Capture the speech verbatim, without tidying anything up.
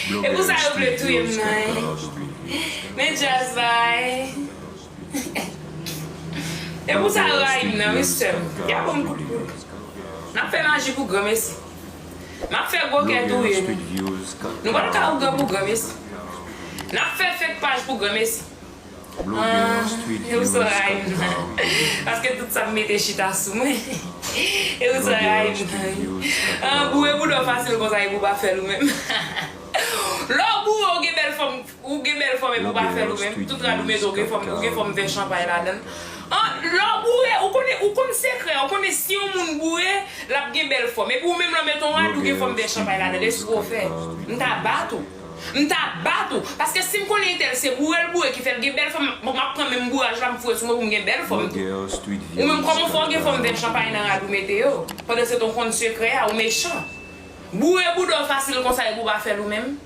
E pou sa yo vle touye m nan, hein. Men djaz la, hein. E pou sa yo rayi m nan, wi, sè m. Y a ban m kout poud. N ap fè maji pou granmesi. N ap fè gwo kè touye nou. Nou pral ka ougan pou granmesi. N ap fè fake paj pou granmesi. Ah, e ou sa rayi m nan. Paske tout sa m mete chita sou mwen. E ou sa rayi m nan. Ah, boure bouda w fasil konsa, e pou pa fè l ou menm. Lè w boure, ou gen bèl fòm, ou gen bèl fòm, e pou pa fè l ou menm. Tout rad ou mete, ou gen fòm, ou gen fòm vè chanpay ladan l. Ah, lè w boure, ou konnen, ou konn sekrè, ou konnen si yon moun boure, l ap gen bèl fòm. Epi ou menm lè w mete yon rad, ou gen fòm vè chanpay ladan l. Èske w fè? M ta bat ou. M ta bat ou. Paske si m konnen entèl se boure l boure ki fè l gen bèl fòm, bon, m ap pran menm bouraj la, m foure sou mwen pou m gen bèl fòm tou. Ou menm, kòman w fè w gen fòm vè chanpay nan rad ou mete yo? Pandan se tan w konn sekrè a, ou mechan. Boure bouda w fasil konsa, epi w pa fè l ou menm.